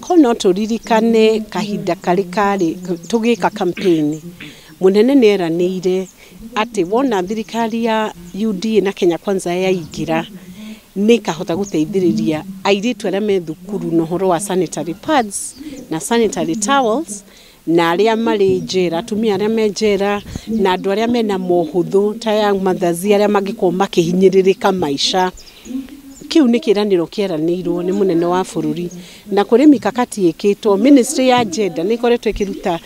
Ko no tũririkane kahinda karĩ karĩ tũgĩka campaign, mũnene nĩ eranĩire atĩ wona thirikari ya UDA na Kenya Kwanza yaingĩra, nĩ ĩkahota gũteithĩrĩria airĩtu arĩa me thukuru na ũhoro wa sanitary pads na sanitary towels, na arĩa marĩ njera, atumia arĩa me njera, na andũ arĩa mena mohũthũ ta young mothers arĩa mangĩkorwo makĩhinyĩrĩrĩka maica. Kĩu nĩ kĩĩranĩro kĩeranĩirwo nĩ mũnene wa bũrũri, na kũrĩ mikakati ĩkĩtwo. Ministry ya gender nĩ ĩkoretwo ĩkĩruta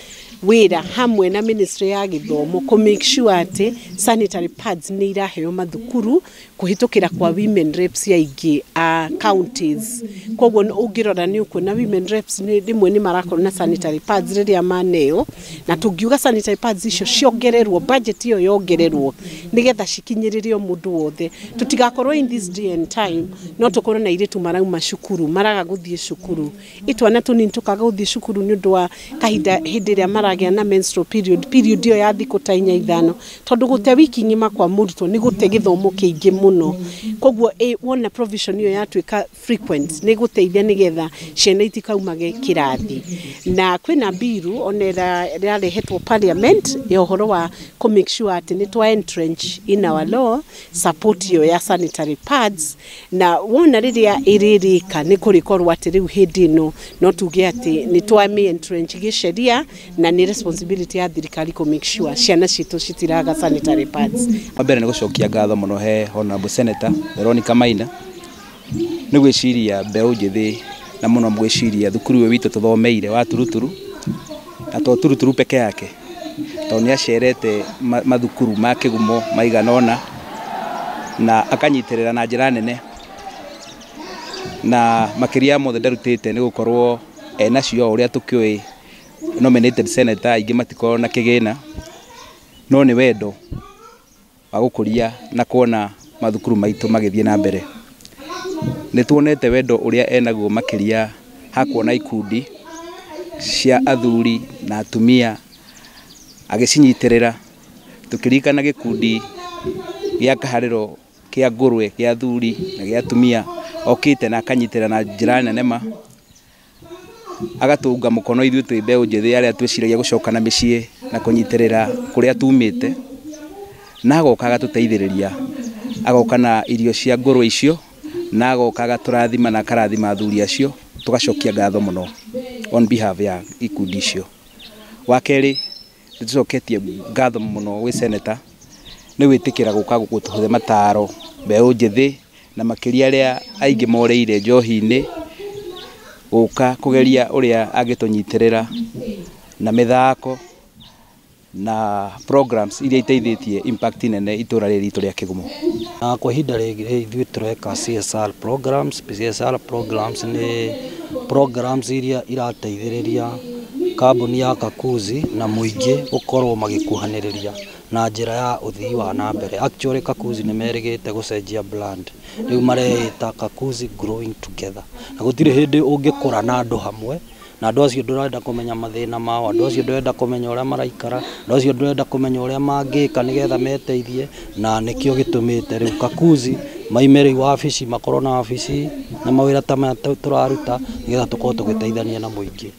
wĩra hamwe na ministry ya gĩthomo kũ make sure atĩ sanitary pads nĩ iraheo mathukuru kũhĩtũkĩra kwa women reps aingĩ a counties. Koguo ũngĩrora nĩ ũkuona women reps nĩ rĩmwe nĩ marakorwo na sanitary pads rĩrĩa maneo, na tũngiuga sanitary pads icio ciongererwo, budget ĩyo yongererwo nĩgetha cikinyĩrĩre o mũndũ wothe, tũtigakorwo in this day and time no tũkorwo na airĩtu marauma cukuru maraga gũthiĩ cukuru, itwana tũnini tũkaga gũthiĩ cukuru nĩ ũndũ wa kahinda hĩndĩ ĩrĩa maragĩa na menstrual period, period ĩyo ya thikũ ta inya ithano, tondũ gũte wiki ng'ima kwa mũrutwo nĩ gũte gĩthomo kĩingĩ mũno. Koguo wona provision ĩyo yatuĩka frequent, nĩ gũteithia nĩgetha ciana itikaumage kĩrathi. Na kwĩna biru ona ĩrarehetwo parliament ya ũhoro wa kũ make sure atĩ nĩ twa entrench in our law support ĩyo ya sanitary pads, na wona rĩrĩa ĩrĩrĩka nĩ kũrĩkorwo atĩ rĩu hĩndĩ ĩno no tuge atĩ nĩ twamĩ entrench gĩsheria, na nĩ responsibility ya thirikari kũ make sure ciana citũ citiraga sanitary pads. Wa mbere nĩ gũcokia ngatho mũno he Honorable Senator Veronica Maina nĩ gwĩciria mbeũ njĩthĩ, na mũno gwĩciria thukuru ũyũ witũ tũthomeire wa Turuturu, na to Turuturu peke yake, tondũ nĩ acerete mathukuru ma kĩgumo maigana ũna na akanyitĩrĩra na njĩra nene, na makĩria mothe ndarutĩte nĩ gũkorwo enacio ũrĩa tũkĩũĩ nominated senator aingĩ matikoragwo na kĩgĩna, no nĩ wendo wa gũkũria na kuona mathukuru maitũ magĩthiĩ na mbere. Nĩ tuonete wendo ũrĩa enaguo makĩria hakuona ikundi cia athuri na atumia agĩcinyitĩrĩra, tũkĩririkana gĩkundi gĩa kaharĩro kĩa ngũrwe gĩa athuri na gĩa atumia okĩte na akanyitĩrĩra na njĩra nene ma, agatũnga mũkono ithuĩ twĩ mbeũ njĩthĩ arĩa twĩciragia gũcoka na mĩciĩ na kũnyitĩrĩra kũrĩa tumĩte, na agoka agatũteithĩrĩria, agoka na irio cia ngũrwe icio, na agoka agatũrathima na akarathima athuri acio, tũgacokia ngatho mũno on behalf ya ikundi icio. Wa kerĩ, nĩ tũcoketie ngatho mũno gwĩ senator nĩ gwĩtĩkĩra gũka gũtũhe mataro mbeũ njĩthĩ na makĩria arĩa aingĩ morĩire njohi-inĩ, gũka kũgeria ũrĩa angĩtũnyitĩrĩra na mĩthako na programs iria iteithĩtie impact nene itũra rĩrĩ ritũ rĩa Kĩgumo. Na kwa ihinda rĩngĩ ithuĩ tũreka CSR programs. CSR programs nĩ programs iria irateithĩrĩria kambuni ya Kakuzi na mũingĩ gũkorwo magĩkuhanĩrĩria na njĩra ya ũthii wa na mbere. Actually Kakuzi nĩ merĩgĩte gũcenjia brand, rĩu mareĩta Kakuzi Growing Together, na gũtirĩ hĩndĩ ũngĩkũra na andũ hamwe, na andũ acio ndũrenda kũmenya mathĩna mao, andũ acio ndũrenda kũmenya ũrĩa maraikara, andũ acio ndũrenda kũmenya ũrĩa mangĩka nĩgetha meteithie, na nĩkĩo gĩtũmĩte rĩu Kakuzi maime rĩu wabici, makorwo na wabici na mawĩra ta maya tũraruta nĩgetha tũkorwo tũgĩteithania na mũingĩ.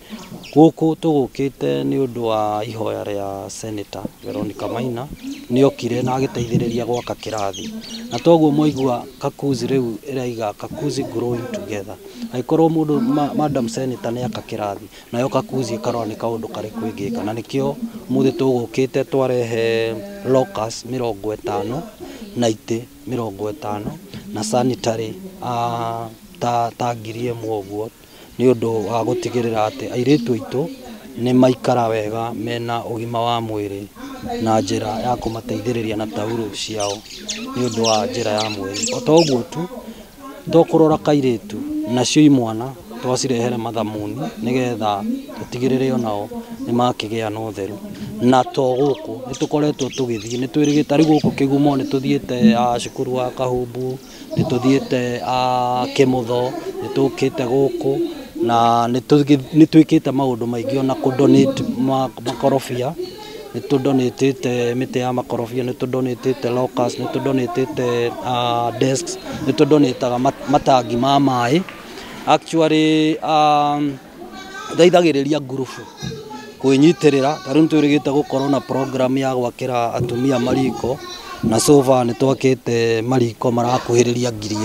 Gũkũ tũgũkĩte nĩ ũndũ wa ihoya rĩa Senator Veronica Maina, nĩ okire na agĩteithĩrĩria gwaka kĩrathi, na toguo mwaigua Kakuzi rĩu ĩraiga Kakuzi Growing Together. Angĩkorwo mũndũ Madam Senator nĩ aka kĩrathi, nayo Kakuzi ĩkarora nĩ kaũndũ karĩkũ ĩngĩka, na nĩkĩo ũmũthĩ tũgũkĩte twarehe lockers 50 na itĩ 50 na sanitary ta 1000 ũguo, nĩ ũndũ wa gũtigĩrĩra atĩ airĩtu aitũ nĩ maikara wega mena ũgima wa mwĩrĩ na njĩra ya kũmateithĩrĩria na taurũ ciao nĩ ũndũ wa njĩra ya mwĩrĩ. O ta ũguo tu to kũrora kairĩtu nacio imwana twacirehere mathamuni nĩgetha tũtigĩrĩre onao nĩ makĩgĩa na ũtheru. Na to gũkũ nĩ tũkoretwo tũgĩthiĩ, nĩ twĩrĩgĩte rĩu gũkũ Kĩgumo nĩ tũthiĩte cukuru wa Kahumbu, nĩ tũthiĩte Kĩmũtho, nĩ tũkĩte gũkũ na nĩ twĩkĩte maũndũ maingĩ ona kũ donate makorobia, nĩ tũdonatĩte mĩtĩ ya makorobia, nĩ tũdonatĩte lockers, nĩ tũdonatĩte desks, nĩ tũdonataga matangi ma maĩ. Actually, Ĩteithagĩrĩria ngurubu kwĩnyitĩrĩra. Ta rĩu nĩ twĩrĩgĩte gũkorwo na program ya gwakĩra atumia mariko, na so far nĩ twakĩte mariko marakuhĩrĩria 1000.